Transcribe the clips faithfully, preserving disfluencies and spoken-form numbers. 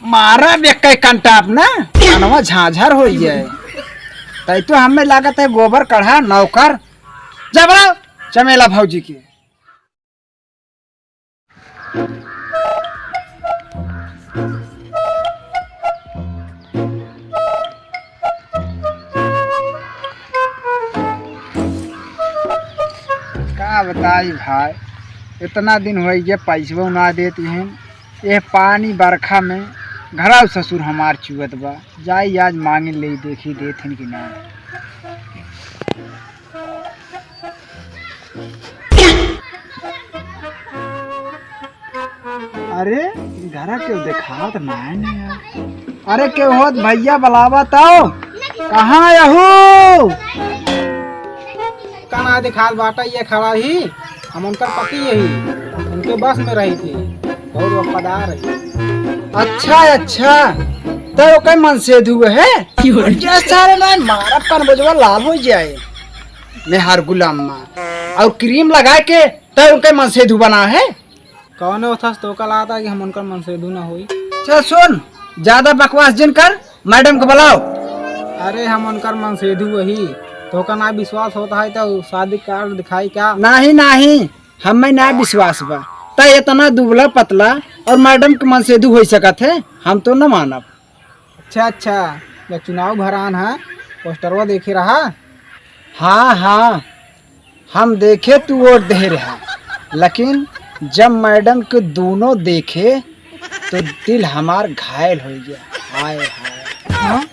मारा बेक्के कंटाप ना, कानवा झांझर होइ जाए। तै तो हमें लागत है गोबर कढ़ा नौकर। जा बोला चमेला भौजी के। का बताई भाई, इतना दिन होइ गया, पैसवो ना देती हैं। ये पानी बरखा में घराव ससुर हमार चुअत बा। जाई आज मांगे ले, देखी देथिन कि ना। अरे, घरा केहू देखात नाय न यार। अरे, केहू होत भैया बुलावा तो। कहाँ यहू? कहाँ देखात बाटा, ये खड़ा ही। हम उनकर पति यही। उनके बस में रही थी। बहुत वफादार है। अच्छा, अच्छा। तो ओकर मनसेधु है? जय सारे मैं मारब कन बजवा लाल होइ जाए। मेहर गुलाम मा। और क्रीम लगा के तै उनके मनसेधु बना है? कौने ओथस तोका लागता कि हम उनकर मनसेधु ना होई? चल सुन, ज्यादा बकवास जिन कर, मैडम को बुलाओ। अरे हम उनकर मनसेधु वही, तोका ना विश्वास होता है तो शादी कार्ड दिखाई क्या? नहीं, नहीं, हमें ना विश्वास बा। तै इतना दुबला पतला और मैडम के मनसेधु होइ सकत है, हम तो न मानब। अच्छा, अच्छा, जब चुनाव भरान है, पोस्टरवा देखे रहा? हाँ, हाँ, हम देखे तू वोट दे रहा, लेकिन जब मैडम के दोनों देखे तो दिल हमार घायल होइ गया। हाय, हाय। हाँ?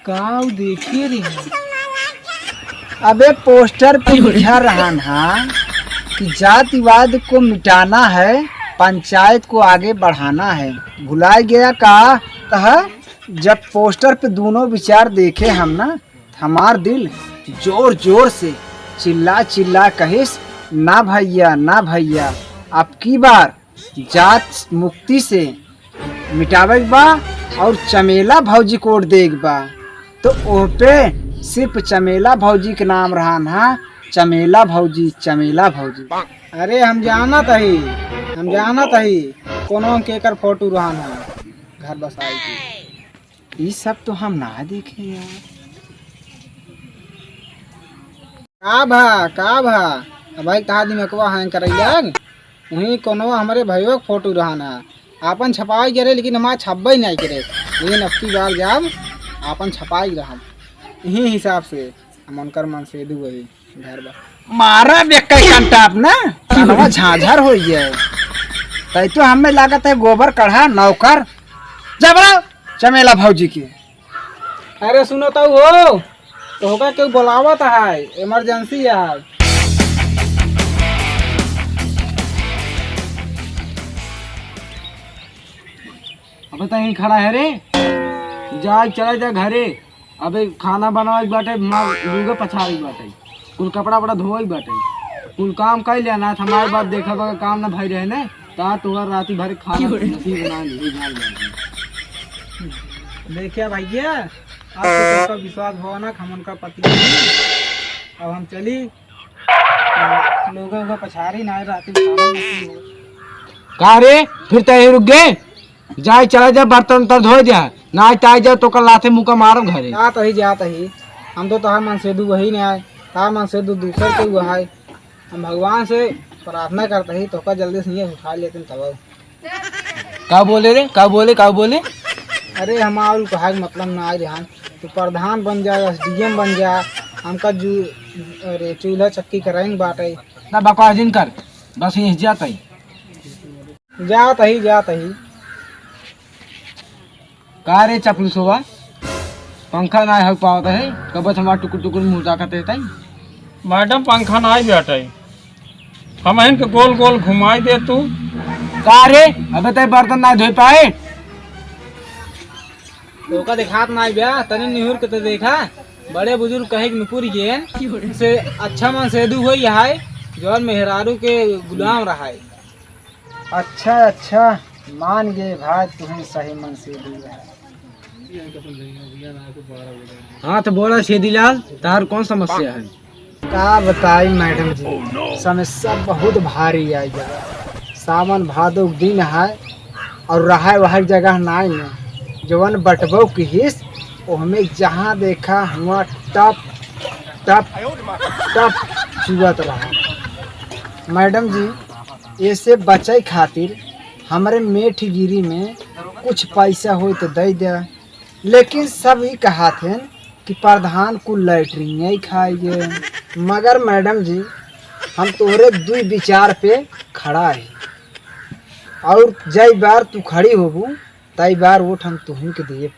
का उ देखे रहे? अबे पोस्टर पे लिखा रहन हा कि जातिवाद को मिटाना है, पंचायत को आगे बढ़ाना है। भुलाय गया का? तह जब पोस्टर पे दोनों विचार देखे हम ना, हमार दिल जोर जोर से चिल्ला चिल्ला कहिस, "ना भैया, ना भैया, अब की बार जात मुक्ति से मिटावे के बा और चमेला भौजी को वोट दे के बा।" तो ओह पे सिर्फ चमेला भौजी के नाम रहन हा, चमेला भौजी, चमेला भौजी। अरे हम जानत हई, हम जानत हई कोनो केकर फोटो रहन हा घर बसाई के। ई सब तो हम ना देखे यार। का भा, का भा? अब भाई कहा दिमकवा हैंग करैया। वहीं कोनो हमरे भइयो के फोटो रहन है। आपन छपाई करे, लेकिन हमार छपबे नहीं करे। लेकिन अब की बार जाब, आपन छपाई रहब। यही हिसाब से हम उनकर मनसेधु वही घर बा। मारा बेक्का कंटाप ना, कानवा झांझर होइ गया है। तै तो हमें लागत है गोबर कढ़ा नौकर। जा बोला चमेला भौजी के। अरे सुनो तो हो, तोहका केहू बोलावत है, इमरजेंसी है। अबे तो यहीं खड़ा है रे, जा चला जा घरे। अबे खाना बनावे के बाटे, माँ लूगा पछारे के बाटे, कुल कपड़ा वपड़ा धोवे के बाटे, कुल काम कर लिया ना। हमारे बात देखा बा, काम ना भाई रहे ने, ता तोहर राती भर खाना नसीब ना, नहीं जान जाए। देखिया भैया, आप तो सबका विश्वास भवा ना, हम उनका पति नहीं। अब हम चली, लोगा उगा पछारी ना, राती में खाना नहीं हो। का रे, फिर तय रुक गए? जाए, चला जा, बर्तन उर्तन धोए जा, ना ताई जा तो कल लाथे मुका मारब घरे। जात ही, जात ही, हम तो तहार मनसेधु वही नहीं आए, तहार मनसेधु दूसर के हुआ है। हम भगवान से प्रार्थना करते ही तोका जल्दी से ये उठा लेते तब। का बोले रे, का बोले, का बोले? अरे हमार कहा के मतलब ना आए रहन, तू प्रधान बन जा, एसडीएम बन जा, हमका जू, अरे चूल्हा चक्की कराइन बाटे। ना बकवास जिन कर, बस यहीं जात ही। जात ही, जात ही। का रे चपलुसवा, पंखा ना हक पावत है, कब हमार टुकुर टुकुर मुँह ताकत है तई? मैडम, पंखा ना बैठे, हम इनके गोल गोल घुमाई दे तू। का रे, अबे तय बर्तन ना धोई पाए? तोका देखात ना बा, तनी निहुर के तो देखा, बड़े बुजुर्ग कहे के नुपुर ये से अच्छा मनसेधु होई है, जौन मेहरारू के गुलाम रहा है। अच्छा, अच्छा, मान गए भाई, तुम्हें सही मनसेधु है। हाँ, तो बोला छेदीलाल, तार कौन समस्या है? का बताई मैडम जी, समस्या बहुत भारी आई बा। सावन भादो के दिन है, और रहाय वहाय जगह नाई न, जवन बटबो किहिस, ओहमे जहाँ देखा हुआ टप टप टप चुअत रहा। मैडम जी, एसे बचै खातिर हमरे मेठगिरी में कुछ पैसा होई तो दे दे, लेकिन सब ही कहात हैं कि प्रधान कुल लैट्रिन ही खाइए। मगर मैडम जी, हम तोहरे दुई विचार पे खड़ा है, और जय बार तू खड़ी होबू, तई बार वोट हम तुहू के दिए।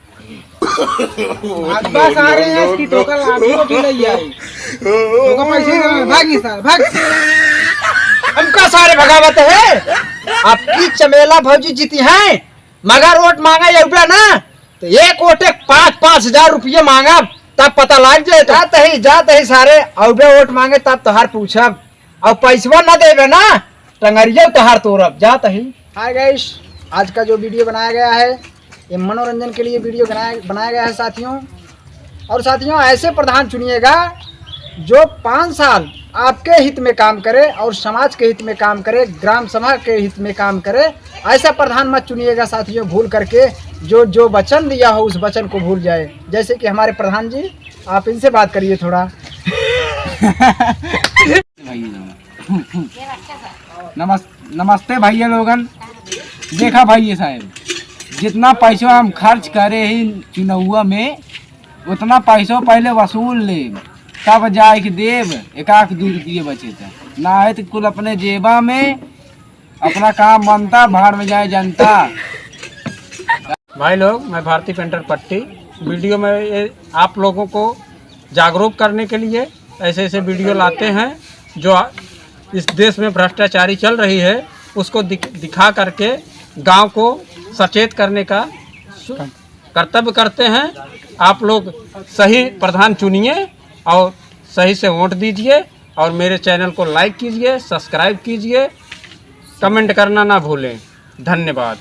भागबा सारे, आज की तोका लाठी को भी ले आई। तोका पैसे ना, भाग नहीं सार, भाग। हमका सारे भगावत है। आपकी चमेला भौजी जीती हैं, मगर वोट मांगा ये रुपया ना, तो एक वोटे पाँच, पाँच हजार रुपये मांगा, तब पता लग जाए। जात ही, जात ही सारे, अउबे वोट मांगे तब तोहार पूछब, और पैसवा ना देबे ना, टंगरिया तोहार तोड़ब, जात ही। हाय गाइस, आज का जो वीडियो बनाया गया है, ये मनोरंजन के लिए वीडियो बनाया, बनाया गया है साथियों। और साथियों, ऐसे प्रधान चुनिएगा जो पाँच साल आपके हित में काम करे और समाज के हित में काम करे, ग्राम सभा के हित में काम करे। ऐसा प्रधान मत चुनिएगा साथियों, भूल करके जो, जो वचन दिया हो उस वचन को भूल जाए। जैसे कि हमारे प्रधान जी, आप इनसे बात करिए थोड़ा। भाई लोगन। नमस-, नमस्ते भैया लोगन। देखा भैया साहब, जितना पैसा हम खर्च करे ही चुनौआ में, उतना पैसा पहले वसूल ले, तब जाए के देब, एक आख दू रुपये बचे त, ना है तो कुल अपने जेबा में, अपना काम बनता, भाड़ में जाए जनता। भाई लोग, मैं भारती पेंटर पट्टी, वीडियो में ये आप लोगों को जागरूक करने के लिए ऐसे ऐसे वीडियो लाते हैं, जो इस देश में भ्रष्टाचारी चल रही है, उसको दिख-, दिखा करके गांव को सचेत करने का सु-, कर्तव्य करते हैं। आप लोग सही प्रधान चुनिए और सही से वोट दीजिए, और मेरे चैनल को लाइक कीजिए, सब्सक्राइब कीजिए, कमेंट करना ना भूलें। धन्यवाद।